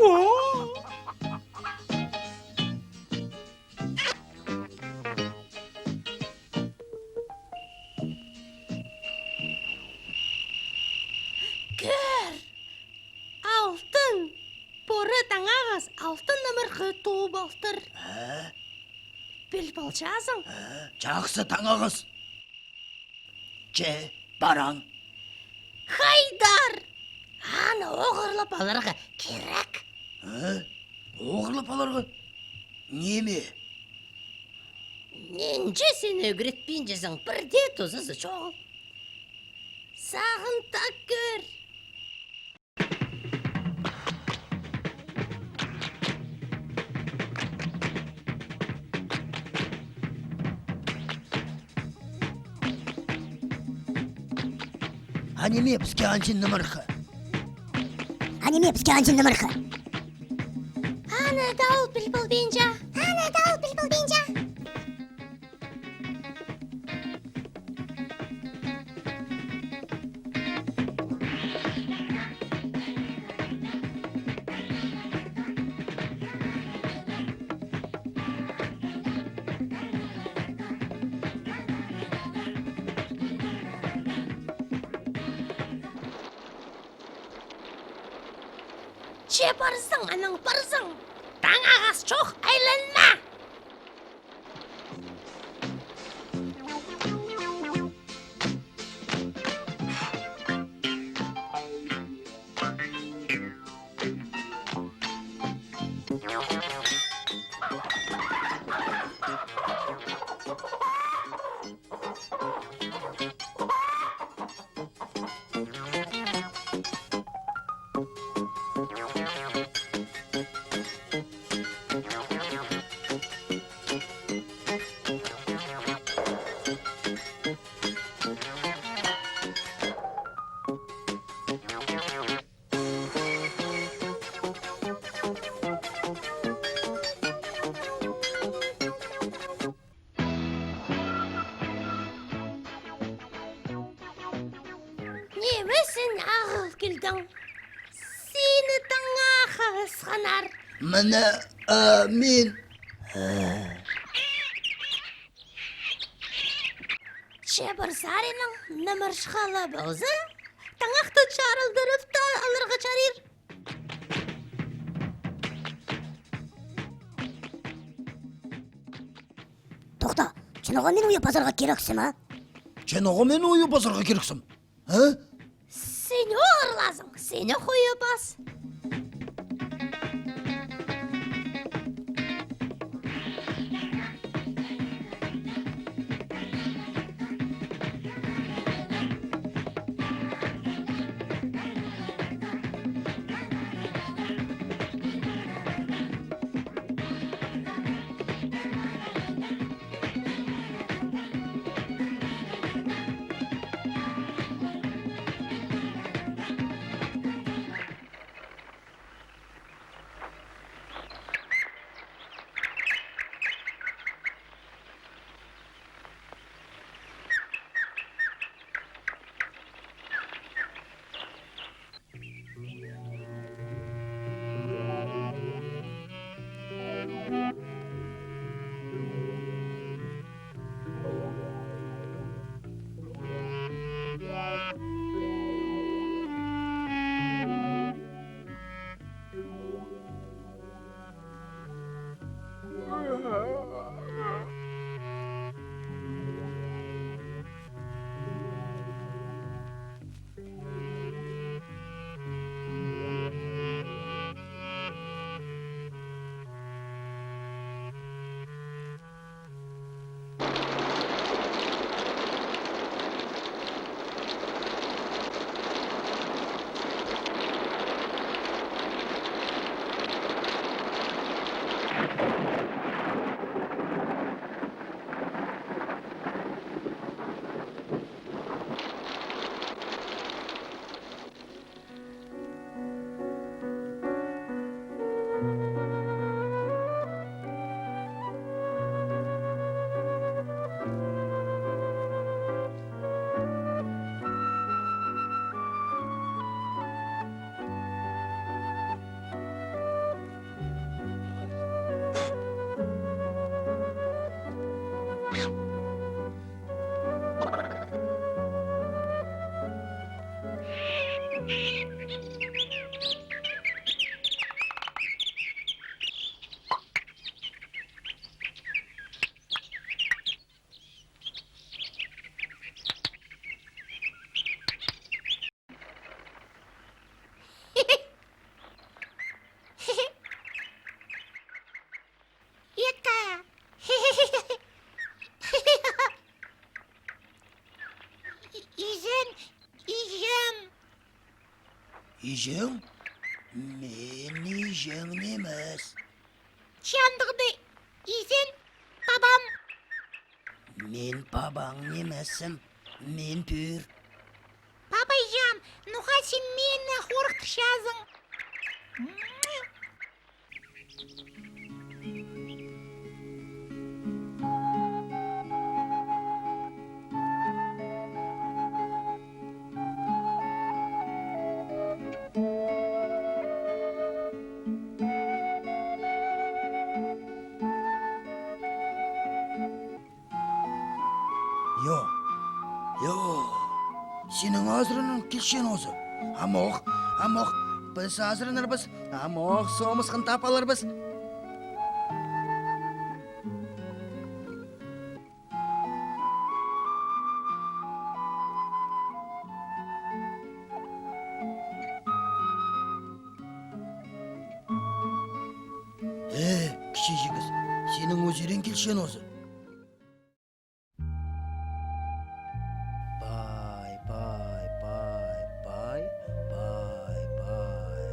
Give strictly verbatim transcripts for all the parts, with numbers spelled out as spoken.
Кӧр! Алтын! Пуры таң ағас алтын нымырхы тууп алтыр. Ә? Піл полчазың? Ә? Чахсы, таң ағас. Че, параң. Хайдар! Аны оғырлап аларға кирек. Ә? Оғырлап аларға? Ниме? Нинҷе син ӱгретпинчезің, пір дее тузазы чоғыл. Сағын таа кӧр. А ниме піске анҷын нымырхы? А ниме піске анҷын нымырхы? Аны даа ол піл полбинча. Аны даа ол піл полбинча. Че парзаң, анаң парзаң, таң ағас чох, айланма! Ниме син ағыл килдің? Сині таң ағас ханар. Мына, а, мин. Че пір саринаң нымыршха ла полза, таң ахты чарылдырып та аларға чарир. Тохта, че ноға мин уйап пазарға кирексім, а? Че ноға мин уйап пазарға кирексім, а? Син оғырлазың, син ох уйап пас. Иҷең? Мин иҷең нимес. Че андағда изен пабам. Мин пабаң нимессім, мин пӱӱр. Пабайҷаан, ноға син мині хорыхтырчазың? Йо, йо, синің азыраннаң килчең оза. Амох, амох, піс азыраннарбыс, амох, сомысхан тап аларбыс. Э, кічіҷек кіс, синің ӧзерің килчең оза. Пай, пай, пай, пай, пай, пай.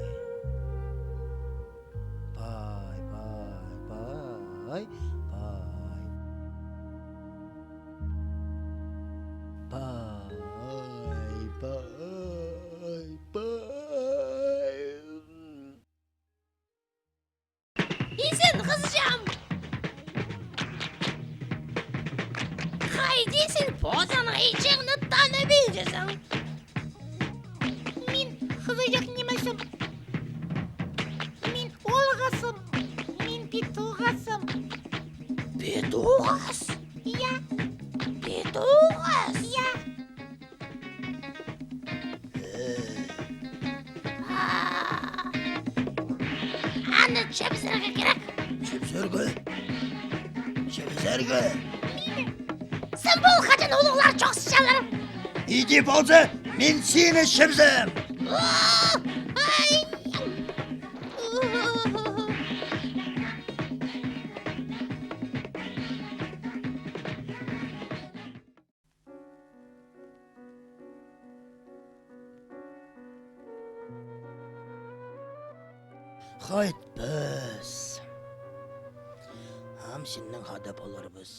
Пай, пай, пай, пай. Пай, пай, пай. Изен, хызыҷаам! Хайди син позыңның иҷеңні танып идерзің? Мин хызыҷах нимессім. Мин оолғазым. Мин петуғазым. Петуғас? Я. Петуғас? Я. Аны чӧбізерге кирек. Чӧбізерге? Чӧбізерге? Сен пол хаҷан улуғлар чоохтасчалар. Иди полза, мин сині чӧбізем. Ай! Хайт піс. Ам синнең хада поларбыс.